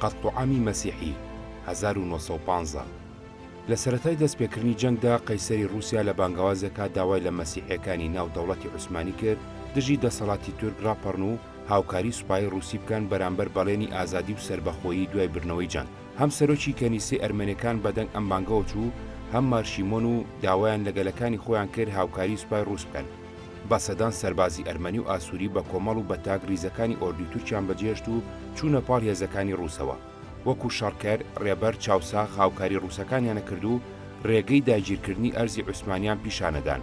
قەتڵوعامی مەسیحی، 1915. لە سەرەتای دەستپێکردنی جەنگدا قەیسەری ڕووسیا لە بانگەوازێکا داوای لە مەسیحیەکانی ناو دەوڵەتی عوسمانی کرد دژی دەسەڵاتی تورک ڕاپەڕن و هاوکاری سوپایی ڕووسی بکەن بەرامبەر بەڵێنی ئازادی و سەربەخۆیی دوای بردنەوەی جەنگ. هەم سەرۆکی کەنیسەی ئەرمەنەکان بەدەنگ ئەم بانگەوە چوو، هەم مارشیمۆن و داوایان لە گەلەکانی خۆیان کرد هاوکاری سوپای ڕووس بکەن. بە سەدان سەربازی ئەرمەنی و ئاسووری بە کۆمەڵ و بە تاک ریزەکانی ئۆردوی تورکیان بەجێهێشت و چوونە پاڵ هێزەکانی ڕووسەوە. وەکو شەڕکەر، ڕێبەر، چاوساغ هاوکاری ڕووسەکانیانە کرد و ڕێگەی داگیرکردنی ئەرزی عوسمانیان پیشانەدان.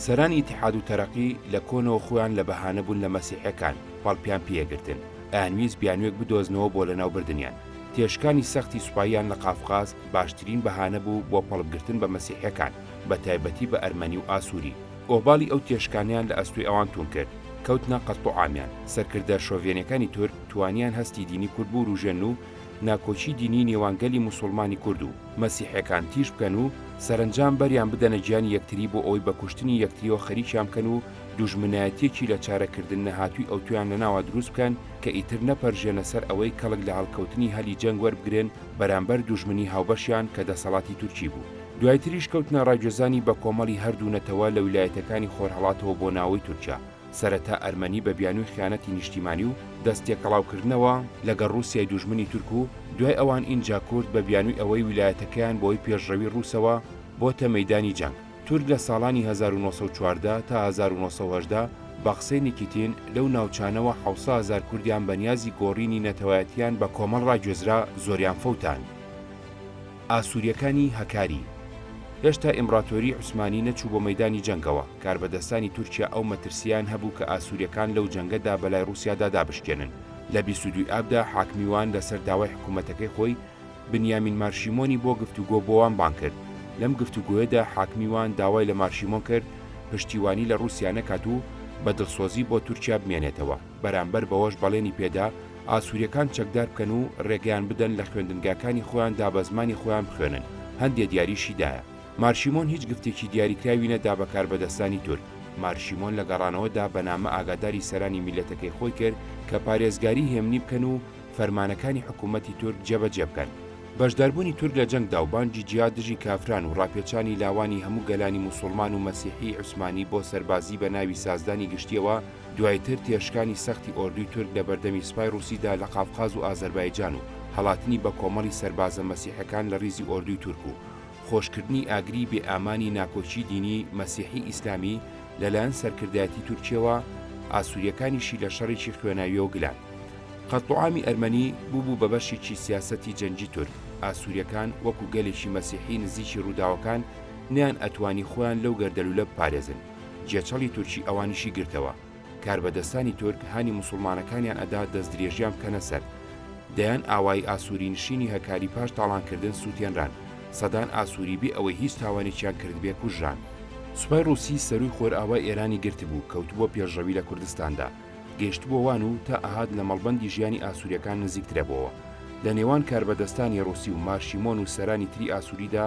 سەرانی ئیتحاد و تەرەقی لە کۆنەوە خویان لە بەهانە بوون لە مەسیحیەکان، پەڵپیان پێیەگرتن. ئەیانویست بیانوێک بدۆزنەوە بۆ لەناوبردنیان. تێشکانی سەختی سوپاییان لە قافقاز باشترین بەهانە بوو بۆ پەڵپگرتن بە مەسیحیەکان، بە تایبەتی بە ئەرمەنی و ئاسووری. ئۆباڵی ئەو تێشکانەیان لە ئەستۆی ئەوان توون کرد. کەوتنە قەتڵوعامیان. سەرکردە شۆڤێنیەکانی تورک توانیان هەستی دینی کورد بوروژێنن و ناکۆکی دینی نێوان گەلی موسوڵمانی کورد و مەسیحیەکان تیژ بکەن و سەرەنجام بەریان بدەنە گیانی یەکتری بۆ ئەوەی بە کوشتنی یەکتریەوە خەریکیان بکەن و دوژمنایەتیەکی لە چارەکردن نەهاتووی ئەوتۆیان لەناوا دروست بکەن کە ئیتر نەپەرژێنە سەر ئەوەی کەڵک لە هەڵکەوتنی هەلی جەنگ وەربگرن بەرامبەر دوژمنی هاوبەشیان کە دەسەڵاتی تورکی بوو. دوایتریش کەوتنە ڕاگوێزانی بە کۆمەڵی هەردوو نەتەوە لە ویلایەتەکانی خۆرهەڵاتەوە بۆ ناوەی تورکیا، سەرەتا ئەرمەنی بە بیانووی خیانەتی نیشتیمانی و دەست تێکەڵاوکردنەوە لەگەڵ ڕووسیای دوژمنی تورک و دوای ئەوان ئینجا کورد بە بیانووی ئەوەی ویلایەتەکەیان بەهۆی پێشڕەوی ڕووسەوە بۆتە مەیدانی جەنگ. تورک لە ساڵانی 1914 تا 1918 بە قسەی نیکیتین لەو ناوچانەوە 700 هەزار کوردیان بە نیازی گۆڕینی نەتەوایەتیان بە کۆمەڵ ڕاگوێزرا زۆریان فەوتان. ئاسوورییەکانی هەکاری. هێشتا ئیمڕاتۆریی عوسمانی نەچوو بۆ مەیدانی جەنگەوە، کاربەدەستانی تورکیا ئەو مەترسییەیان هەبوو کە ئاسوورییەکان لەو جەنگەدا بەلای ڕووسیادا دابشکێنن. لە 22 ی ئابدا حاکمی وان لەسەر داوای حکوومەتەکەی خۆی، بنیامین مارشیمۆنی بۆ گفتوگۆ بۆ وان بانگ کرد. لەم گفتوگۆیەدا حاکمی وان داوای لە مارشیمۆن کرد پشتیوانی لە ڕووسیا نەکات و بە دڵسۆزی بۆ تورکیا بمێنێتەوە، بەرامبەر بەوەش بەڵێنی پێدا ئاسوورییەکان چەکدار بکەن و رێگەیان بدەن لە خوێندنگاکانی خۆیاندا بە زمانی خۆیان بخوێنن، هەندێ دیاریشی دایە. مارشیمۆن هیچ گفتێکی دیاریکراوی نەدا بە کاربەدەستانی تورک. مارشیمۆن لە گەڕانەوەدا بە نامە ئاگاداری سەرانی میللەتەکەی خۆی کرد کە پارێزگاری هێمنی بکەن و فەرمانەکانی حکوومەتی تورک جێبەجێ بکەن. بەشداربوونی تورک لە جەنگدا و بانگی جیهاد دژی کافران و ڕاپێچانی لاوانی هەموو گەلانی موسوڵمان و مەسیحیی عوسمانی بۆ سەربازی بە ناوی سازدانی گشتییەوە دوایتر تێشکانی سەختی ئۆردوی تورک لە بەردەمی سپای ڕووسیدا لە قافقاز و ئازەربایجان و هەڵاتنی بە کۆمەڵی سەربازە مەسیحەکان لە ڕیزی ئۆردوی تورک و خۆشکردنی ئاگری بێ ئامانی ناکۆکی دینی مەسیحی ئیسلامی لە لایەن سەرکردایەتی تورکیەوە ئاسوریەکانیشی لە شەڕێکی خوێناویەوە گلان. قەتڵوعامی ئەرمەنی بووبوو بە بەشێکی سیاسەتی جەنگی تورک. ئاسوریەکان وەکو گەلێکی مەسیحی نزیکی ڕووداوەکان نەیان ئەتوانی خۆیان لەو گەردەلولە بپارێزن. گێچەڵی تورکی ئەوانیشی گرتەوە. کاربەدەستانی تورک هانی موسوڵمانەکانیان ئەدا دەستدرێژیان بکەنە سەر. دەیان ئاوایی ئاسووری نشینی هەکاری پاش تاڵانکردن سووتێنران. سەدان ئاسووری بێ ئەوەی هیچ تاوانێکیان کردبێ کوژران. سوپای ڕووسی سەرووی خۆرئاوای ئێرانی گرتبوو، کەوتبووە پێشڕەوی لە کوردستاندا. گەیشتبووە وان و تا ئەهات لە مەڵبەندی ژیانی ئاسووریەکان نزیکترەبۆوە. لە نێوان کاربەدەستانی ڕووسی و مارشیمۆن و سەرانی تری ئاسووریدا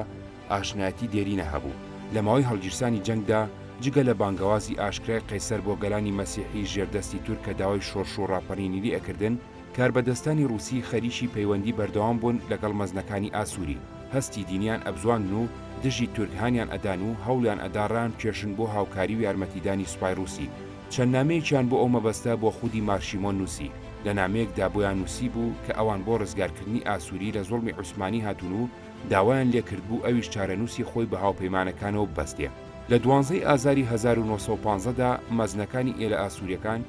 ئاشنایەتی دێرینە هەبوو. لە ماوەی هەڵگیرسانی جەنگدا، جگە لە بانگەوازی ئاشکرای قەیسەر بۆ گەلانی مەسیحی ژێردەستی تورک کە داوای شۆرش و ڕاپەرینی لێ ئەکردن، کاربەدەستانی ڕووسی خەریکی پەیوەندی بەردەوام بوون لەگەڵ مەزنەکانی ئاسووری، هەستی دینیان ئەبزواندن و دژی تورک هانیان ئەدان و هەوڵیان ئەدا ڕایانبکێشن بۆ هاوکاری و یارمەتیدانی سوپای ڕووسی. چەند نامەیەکیان بۆ ئەو مەبەستە بۆ خودی مارشیمۆن نووسی. لە نامەیەکدا بۆیان نووسیبوو کە ئەوان بۆ ڕزگارکردنی ئاسووری لە زوڵمی عوسمانی هاتوون و داوایان لێکردبوو ئەویش چارەنووسی خۆی بە هاوپەیمانەکانەوە ببەستێ. لە دوانزەی ئازاری 1915 دا مەزنەکانی ئێلە ئاسووریەکان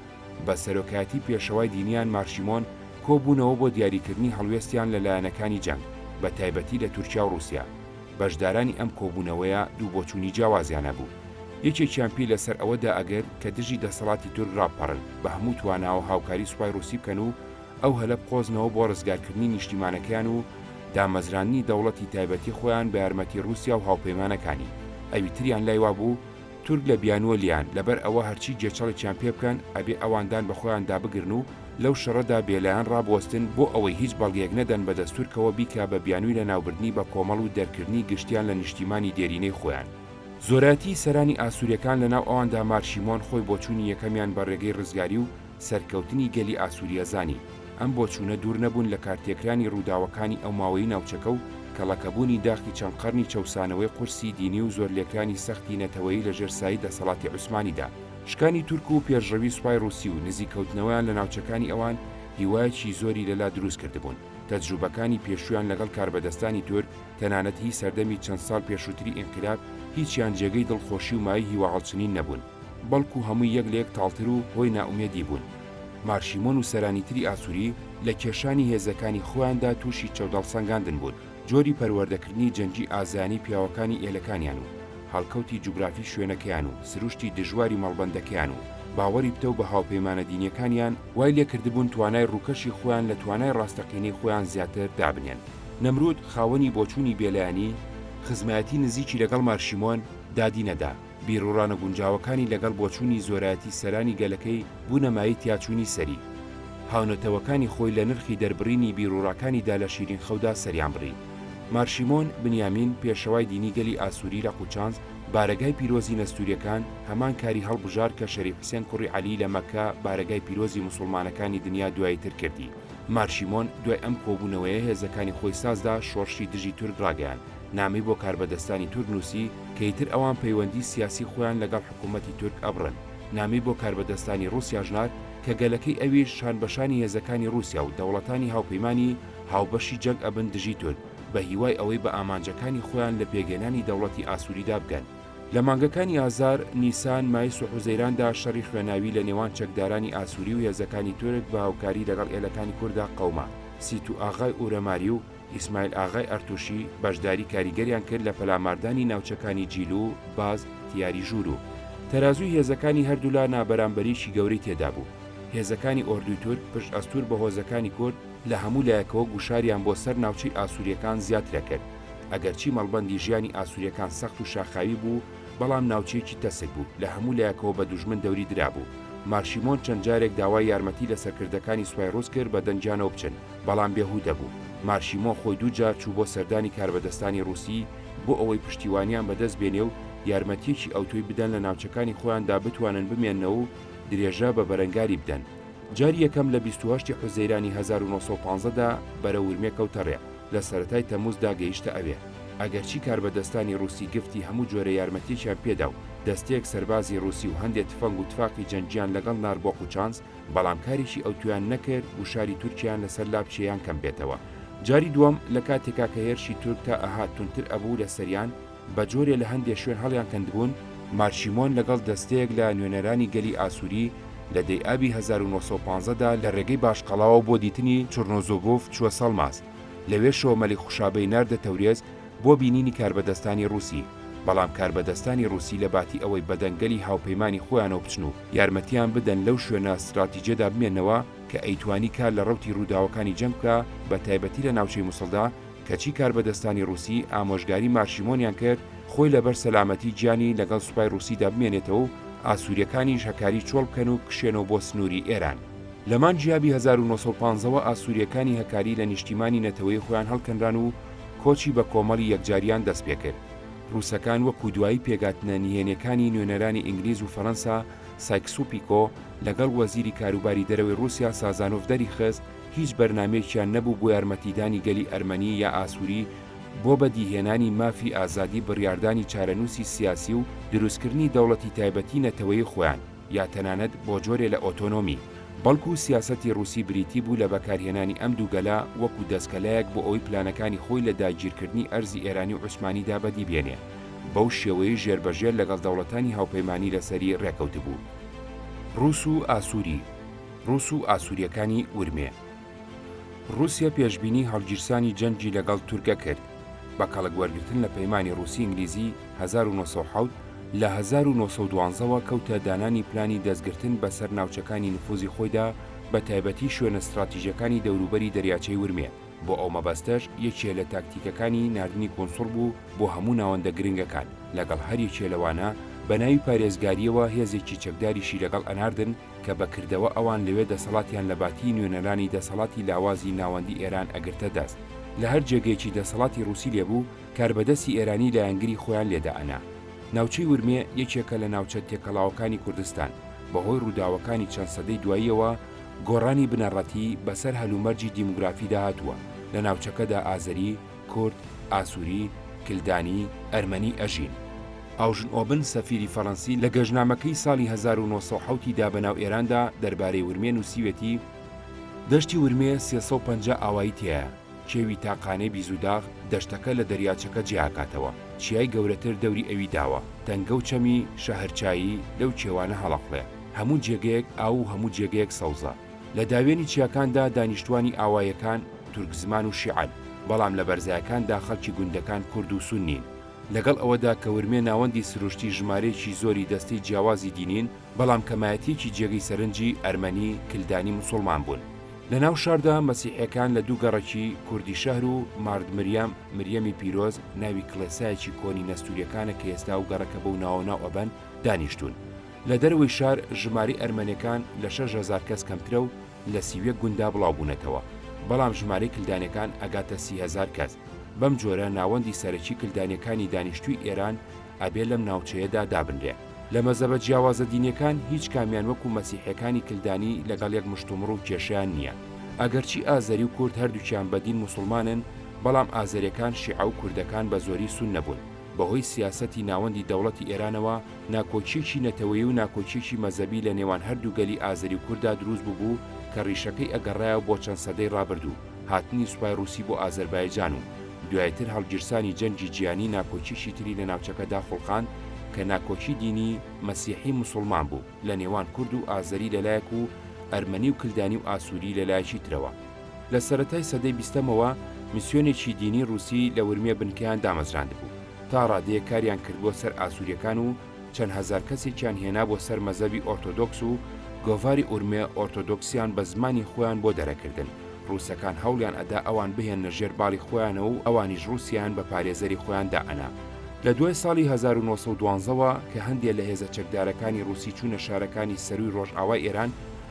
بە سەرۆکایەتی پێشەوای دینیان مارشیمۆن کۆبوونەوە بۆ دیاریکردنی هەڵوێستیان لە لایەنەکانی جەنگ بە تایبەتی لە تورکیا و ڕووسیا. بەشدارانی ئەم کۆبوونەوەیە دوو بۆچوونی جیاوازیان هەبوو. یەکێکیان پێی لەسەر ئەوە دائەگرت کە دژی دەسەڵاتی تورک ڕابپەڕن، بە هەموو تواناوە هاوکاری سوپای ڕووسی بکەن و ئەو هەلە بقۆزنەوە بۆ ڕزگارکردنی نیشتیمانەکەیان و دامەزراندنی دەوڵەتی تایبەتی خۆیان بە یارمەتی ڕووسیا و هاوپەیمانەکانی. ئەوی تریان لای وابوو تورک لە بیانووە لێیان، لەبەر ئەوە هەرچی گێچەڵێکیان پێ بکەن ئەبێ ئەوان دان بە خۆیاندا بگرن و لەو شەڕەدا بێلایەن ڕابوەستن بۆ ئەوەی هیچ بەڵگەیەک نەدەن بە دەست تورکەوە بیکا بە بیانووی لەناوبردنی بە کۆمەڵ و دەرکردنی گشتیان لە نیشتیمانی دێرینەی خۆیان. زۆرایەتیی سەرانی ئاسووریەکان لەناو ئەواندا مارشیمۆن خۆی بۆچوونی یەکەمیان بە ڕێگەی ڕزگاری و سەرکەوتنی گەلی ئاسوورییە زانی. ئەم بۆچوونە دوور نەبوون لە کارتێکرانی ڕووداوەکانی ئەو ماوەی ناوچەکە و کەڵەکەبوونی داخی چەند قەرنی چەوسانەوەی قورسی دینی و زۆرلێکرانی سەختی نەتەوەیی لە ژێر سایەی دەسەڵاتی عوسمانیدا. شکانی تورک و پێشڕەوی سوپای ڕووسی و نزیک کەوتنەوەیان لە ناوچەکانی ئەوان هیوایەکی زۆری لەلا دروست کردبوون. تەجروبەکانی پێشوویان لەگەڵ کاربەدەستانی تورک، تەنانەت هی سەردەمی چەند ساڵ پێشووتری ئینقلاب، هیچیان جێگەی دڵخۆشی و مایەی هیواهەڵچنین نەبوون. بەڵکو هەمووی یەک لە یەک تاڵتر و هۆی نائومێدی بوون. مارشیمۆن و سەرانی تری ئاسووری لە کێشانی هێزەکانی خۆیاندا تووشی چەودهەڵسەنگاندن بوون. جۆری پەروەردەکردنی جەنگی ئازایانەی پیاوەکانی ئێلەکانیان و هەڵکەوتی جوگرافی شوێنەکەیان و سروشتی دژواری مەڵبەندەکەیان و باوەڕی پتەو بە هاوپەیمانە دینیەکانیان وای لێکردبوون توانای ڕووکەشی خۆیان لە توانای ڕاستەقینەی خۆیان زیاتر دابنێن. نەمرود خاوەنی بۆچوونی بێلایەنی، خزمایەتی نزیکی لەگەڵ مارشیمۆن دادی نەدا. بیروڕا نەگونجاوەکانی لەگەڵ بۆچوونی زۆرایەتی سەرانی گەلەکەی بوونە مایەی تیاچوونی سەری. هاونەتەوەکانی خۆی لە نرخی دەربڕینی بیروڕاکانیدا لە شیرین خەودا سەریان بڕی. مارشیمۆن بنیامین، پێشەوای دینی گەلی ئاسووری لە قوچانز، بارەگای پیرۆزی نەستووریەکان، هەمان کاری هەڵبژارد کە شەریف حسێن کوڕی عەلی لە مەککە بارەگای پیرۆزی موسوڵمانەکانی دنیا دواییتر کردی. مارشیمۆن دوای ئەم کۆبوونەوەیە هێزەکانی خۆی سازدا شۆڕشی دژی تورک ڕاگەیاند. نامەی بۆ کاربەدەستانی تورک نووسی کە ئیتر ئەوان پەیوەندی سیاسی خۆیان لەگەڵ حکوومەتی تورک ئەبڕن. نامەی بۆ کاربەدەستانی ڕووسیاش نارد کە گەلەکەی ئەویش شان بە شانی هێزەکانی ڕووسیا و دەوڵەتانی هاوپەیمانی هاوبەشی جەنگ ئەبن دژی تورک بە هیوای ئەوەی بە ئامانجەکانی خۆیان لە پێکهێنانی دەوڵەتی ئاسووریدا بگەن. لە مانگەکانی ئازار، نیسان، مایس و حوزەیراندا شەڕی خوێناوی لە نێوان چەکدارانی ئاسووری و هێزەکانی تورک بە هاوکاری لەگەڵ ئێلەکانی کورددا قەوما. سیتو ئاغای ئورەماری و ئیسماعیل ئاغای ئەرتوشی بەشداری کاریگەریان کرد لە پەلاماردانی ناوچەکانی جیلو، باز، تیاری ژوورو. تەرازووی هێزەکانی هەردوولا نابەرامبەریی گەورەی تێدابوو. هێزەکانی ئۆردوی تورک پشت ئەستوور بە هۆزەکانی کورد لە هەموو لایەکەوە گوشاریان بۆ سەر ناوچەی ئاسوورییەکان زیاترەکرد. ئەگەرچی مەڵبەندی ژیانی ئاسوورییەکان سەخت و شاخاوی بوو، بەڵام ناوچەیەکی تەسک بوو، لە هەموو لایەکەوە بە دوژمن دەوری درابوو. مارشیمۆن چەند جارێک داوای یارمەتی لە سەرکردەکانی سوپای ڕووس کرد بە دەنگیانەوە بچن، بەڵام بێهودە بوو. مارشیمۆ خۆی دوو جار چوو بۆ سەردانی کاربەدەستانی ڕووسی بۆ ئەوەی پشتیوانیان بەدەست بێنێ و یارمەتییەکی ئەوتۆی بدەن لە ناوچەکانی خۆیاندا بتوانن بمێننەوە و درێژە بە بەرەنگاری بدەن. جاری یەکەم لە 28 ی حوزەیرانی 1915 دا بەرەو ورمێ کەوتە ڕێ، لە سەرەتای تەمووز دا گەیشتە ئەوێ. ئەگەرچی کاربەدەستانی ڕووسی گفتی هەموو جۆرە یارمەتییەکیان پێدا و دەستەیەک سەربازی ڕووسی و هەندێ تفەنگ و تفاقی جەنگییان لەگەڵ نارد بۆ قوچانز، بەڵام کارێکی ئەوتۆیان نەکرد گوشاری تورکیان لەسەر لابچێ یان کەم بێتەوە. جاری دووەم لە کاتێکا کە هێرشی تورک تا ئەهات توندتر ئەبوو لە سەریان، بە جۆرێ لە هەندێ شوێن هەڵیان کەندبوون، مارشیمۆن لەگەڵ دەستەیەک لە نوێنەرانی گەلی ئاسووری لە دەی ئابی 1915 دا لە رێگەی باشقەڵاوە بۆ دیتنی چورنۆزوبوف چووە سەڵماس، لەوێشەوە مەلیک خوشابەی ناردە تەورێز بۆ بینینی کاربەدەستانی ڕووسی، بەڵام کاربەدەستانی ڕووسی لە باتی ئەوەی بە دەنگ گەلی هاوپەیمانی خۆیانەوە بچن و یارمەتیان بدەن لەو شوێنە ستراتیجیەدا بمێنەوە کە ئەیتوانی کار لە ڕەوتی ڕووداوەکانی جەنگ بکا بە تایبەتی لە ناوچەی موسڵدا، کەچی کاربەدەستانی ڕووسی ئامۆژگاری مارشیمۆنیان کرد خۆی لەبەر سەلامەتی گیانی لەگەڵ سوپای ڕووسیدا بمێنێتەوە و ئاسووریەکانیش هەکاری چۆڵ بکەن و بکشێنەوە بۆ سنووری ئێران. لە مانگی ئابی 1915 وە ئاسووریەکانی هەکاری لە نیشتیمانی نەتەوەیی خۆیان هەڵکەنران و کۆچی بە کۆمەڵی یەکجاریان دەست پێکرد. ڕووسەکان وەکوو دوایی پێگاتنە نهێنیەکانی نوێنەرانی ئینگلیز و فەرەنسا سایکس و پیکۆ لەگەڵ وەزیری کاروباری دەرەوەی ڕووسیا سازانۆف دەریخست هیچ بەرنامەیەکیان نەبوو بۆ یارمەتیدانی گەلی ئەرمەنی یا ئاسووری بۆ بەدیهێنانی مافی ئازادی بڕیاردانی چارەنووسی سیاسی و دروستکردنی دەوڵەتی تایبەتی نەتەوەیی خۆیان. یا تەنانەت بۆ جۆرێ لە ئۆتۆنۆمی، بەڵکو سیاسەتی ڕووسی بریتی بوو لە بەکارهێنانی ئەم دوو گەلە وەکو دەستکەلایەک بۆ ئەوەی پلانەکانی خۆی لە داگیرکردنی ئەرزی ئێرانی و عوسمانیدا بەدی بێنێ، بەو شێوەیەی ژێربەژێر لەگەڵ دەوڵەتانی هاوپەیمانی لەسەری ڕێکەوتبوو. ڕووس و ئاسووری ڕووس و ئاسوورییەکانی ورمێ. ڕووسیە پێشبینی هەڵگیرسانی جەنگی لەگەڵ تورک ئەکرد. بە کەڵک وەرگرتن لە پەیمانی ڕووسی ئینگلیزی 1907، لە 1912 وە کەوتە دانانی پلانی دەستگرتن بە سەر ناوچەکانی نفوزی خۆیدا بە تایبەتی شوێنە ستڕاتیژەکانی دەوروبەری دەریاچەی ورمێ. بۆ ئەو مەبەستەش یەکێ لە تاکتیکەکانی ناردنی کونسوڵ بوو بۆ هەموو ناوەندە گرنگەکان، لەگەڵ هەر یەکێ لەوانە بە ناوی پارێزگارییەوە هێزێکی چەکداریشی لەگەڵ ئەناردن کە بە کردەوە ئەوان لەوێ دەسەڵاتیان لە باتیی نوێنەرانی دەسەڵاتی لاوازی ناوەندی ئێران ئەگرتە دەست. لە هەر جێگەیەکی دەسەڵاتی ڕووسی لێ بوو، کاربەدەستی ئێرانی لایەنگری خۆیان لێ دائەنا. ناوچەی ورمێ یەکێکە لە ناوچە تێکەڵاوەکانی کوردستان. بە هۆی ڕووداوەکانی چەند سەدەی دواییەوە. گۆڕانی بنەڕەتی بەسەر هەلومەرجی دیموگرافیدا هاتووە، لە ناوچەکەدا ئازەری، کورد، ئاسووری، کلدانی، ئەرمەنی ئەژین. ئاوژن ئۆبن سەفیری فەڕەنسی لە گەشتنامەکەی ساڵی 1907 ی دا بەناو ئێراندا دەربارەی ورمێ نووسیوێتی، دەشتی ورمێ 350 ئاوایی تیایە، کێوی تاقانەی بیزوداغ دەشتەکە لە دەریاچەکە جیاکاتەوە، چیای گەورەتر دەوری ئەوی داوە، تەنگە و چەمی، شەهرچایی، لەو کێوانە هەڵەقوڵێ. هەموو جێگەیەک ئاو و هەموو جێگەیەک سەوزە. لە داوێنی چیاکاندا دانیشتوانی ئاوایەکان تورک زمان و شیعەن، بەڵام لە بەرزایەکاندا خەڵکی گوندەکان کورد و سوننین. لەگەڵ ئەوەدا کە ورمێ ناوەندی سروشتی ژمارەیەکی زۆری دەستەی جیاوازی دینین، بەڵام کەمایەتییەکی جێگەی سەرنجی، ئەرمەنی، کلدانی موسوڵمان بوون. لە ناو شاردا مەسیحیەکان لە دوو گەڕەکی، کوردی شەهر و مارد مریەم، مریەمی پیرۆز، ناوی کڵێسایەکی کۆنی نەستوریەکانە کە ئێستا ئەو گەڕەکە بەو ناوە ناو ئەبەن، دانیشتوون. لە دەرەوەی شار ژمارەی ئەرمەنیەکان لە 6000 کەس کەمترە و لە 31 گوندا بڵاوبوونەتەوە، بەڵام ژمارەی کلدانیەکان ئەگاتە 30 هەزار کەس. بەم جۆرە ناوەندی سەرەکی کلدانیەکانی دانیشتووی ئێران ئەبێ لەم ناوچەیەدا دابنرێ. لە مەزەبە جیاوازە دینیەکان هیچ کامیان وەکو مەسیحیەکانی کلدانی لەگەڵ یەک مشتومڕ و کێشەیان نیە. ئەگەرچی ئازەری و کورد هەردووکیان بە دین موسوڵمانن، بەڵام ئازەریەکان شیعە و کوردەکان بە زۆری سوننە بوون. بەهۆی سیاسەتی ناوەندی دەوڵەتی ئێرانەوە ناکۆکیەکی نەتەوەیی و ناکۆکیەکی مەزەبی لە نێوان هەردوو گەلی ئازەری و کورددا دروست بووبوو کە ڕیشەکەی ئەگەڕایەوە بۆ چەند سەدەی ڕابردوو هاتنی سوپای ڕووسی بۆ ئازەربایجان و دوایتر هەڵگیرسانی جەنگی جیهانی ناکۆکیەکی تری لە ناوچەکەدا خوڵقاند کە ناکۆکی دینی مەسیحی موسوڵمان بوو لە نێوان کورد و ئازەری لەلایەک و ئەرمەنی و کلدانی و ئاسووری لەلایەکی ترەوە. لە سەرەتای سەدەی بیستەمەوە میسیۆنێکی دینی ڕووسی لە ورمێ بنکەیان دامەزراندبوو، تا ڕادەیەک کاریان کردبووە سەر ئاسوورییەکان و چەند هەزار کەسێکیان هێنابووە سەر مەزەبی ئۆرتۆدۆکس و گۆڤاری ئورمێ ئۆرتۆدۆکسیان بە زمانی خۆیان بۆ دەرەکردن، ڕووسەکان هەوڵیان ئەدا ئەوان بهێننە ژێر باڵی خۆیانەوە و ئەوانیش ڕووسیایان بە پارێزەری خۆیان دائەنا. لە دوای ساڵی 1912 وە کە هەندێ لە هێزە چەکدارەکانی ڕووسی چوونە شارەکانی سەرووی ڕۆژئاوای ئێران،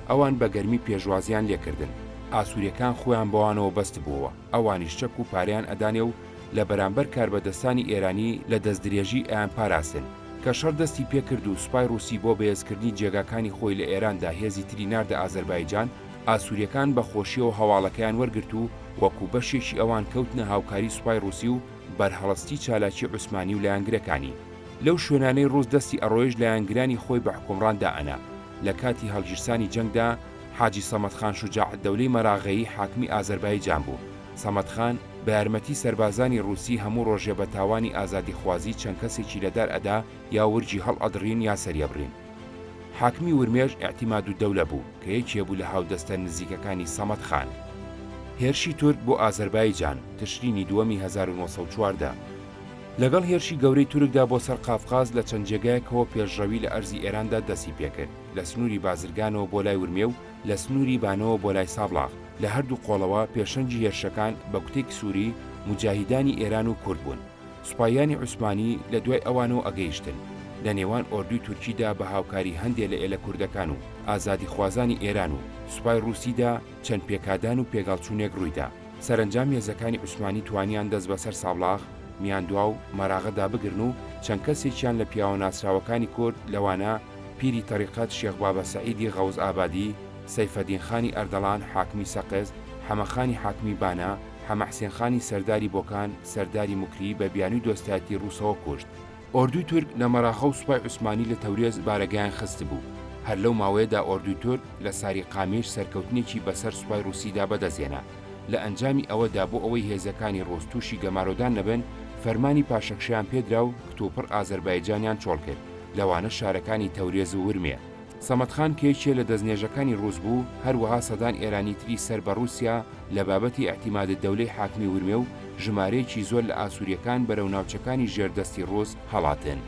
ئەوان بە گەرمی پێشوازیان لێکردن. ئاسووریەکان خۆیان بەوانەوە بەستبووەوە، ئەوانیش چەک و پارەیان ئەدانێ و لە بەرامبەر کاربەدەستانی ئێرانی لە دەستدرێژی ئەیانپاراستن. کە شەڕ دەستی پێکرد و سوپای ڕووسی بۆ بەهێزکردنی جێگاکانی خۆی لە ئێراندا هێزی تری ناردە ئازەربایجان، ئاسووریەکان بە خۆشیەوە هەواڵەکەیان وەرگرت و وەکوو بەشێکی ئەوان کەوتنە هاوکاری سوپای ڕووسی و بەرهەڵستی چالاکی عوسمانی و لایەنگرەکانی. لەو شوێنانەی ڕووس دەستی ئەڕۆیشت لایەنگرانی خۆی بە حوکمڕان دائەنا. لە کاتی هەڵگیرسانی جەنگدا حاجی سەمەد خان شوجاعەدەولەی مەراغەیی حاکمی ئازەربایجان بوو. سەمەد خان بە یارمەتی سەربازانی ڕووسی هەموو ڕۆژێ بە تاوانی ئازادیخوازی چەند کەسێکی لە دار ئەدا یا ورگی هەڵئەدڕین یا سەریەبڕین. حاکمی ورمێش ئیعتیمادودەولە بوو کە یەکێ بوو لە هاودەستە نزیکەکانی سەمەد خان. هێرشی تورک بۆ ئازەربایجان، تشرینی دووەمی 1914. لەگەڵ هێرشی گەورەی تورکدا بۆ سەر قافقاز لە چەند جێگایەکەوە پێشڕەوی لە ئەرزی ئێراندا دەستی پێکرد، لە سنووری بازرگانەوە بۆ لای ورمێ و لە سنووری بانەوە بۆ لای سابڵاغ، لە هەردوو قۆڵەوە پێشەنگی هێرشەکان بە گوتەی کسوری، موجاهیدانی ئێران و کورد بوون. سوپایانی عوسمانی لە دوای ئەوانەوە ئەگەیشتن. لە نێوان ئۆردوی تورکیدا بە هاوکاری هەندێ لە ئێلە کوردەکان و ئازادیخوازانی ئێران و سوپای ڕووسیدا چەند پێکادان و پێگەڵچوونێک ڕوویدا. سەرەنجام هێزەکانی عوسمانی توانیان دەست بەسەر سابڵاغ، میاندواو، مەراغەدا بگرن و چەند کەسێکیان لە پیاوە ناسراوەکانی کورد لەوانە پیری تەریقەت شێخ بابە سەعیدی غەوز ئابادی، سەیفەدین خانی ئەردەڵان حاکمی سەقز، حەمەخانی حاکمی بانە، حەمەحسێن خانی سەرداری بۆکان، سەرداری موکری بە بیانووی دۆستایەتی ڕووسەوە کوشت. ئۆردوی تورک لە مەراغە و سوپای عوسمانی لە تەورێز بارەگایان خستبوو. هەر لەو ماوەیەدا ئۆردوی تورک لە ساری قامیش سەرکەوتنێکی بەسەر سوپای ڕووسیدا بەدەستهێنا. لە ئەنجامی ئەوەدا بۆ ئەوەی هێزەکانی ڕووس تووشی گەمارۆدان نەبن، فەرمانی پاشەکشەیان پێدرا و کتوپڕ ئازەربایجانیان چۆڵکرد، لەوانە شارەکانی تەورێز و ورمێ. سەمەد خان کە یەکێ لە دەستنێژەکانی ڕووس بوو، هەروەها سەدان ئێرانی تری سەر بە ڕووسیا لە بابەتی ئیعتیماددەولەی حاکمی ورمێ و ژمارەیەکی زۆر لە ئاسوورییەکان بەرەو ناوچەکانی ژێر دەستی ڕووس هەڵاتن.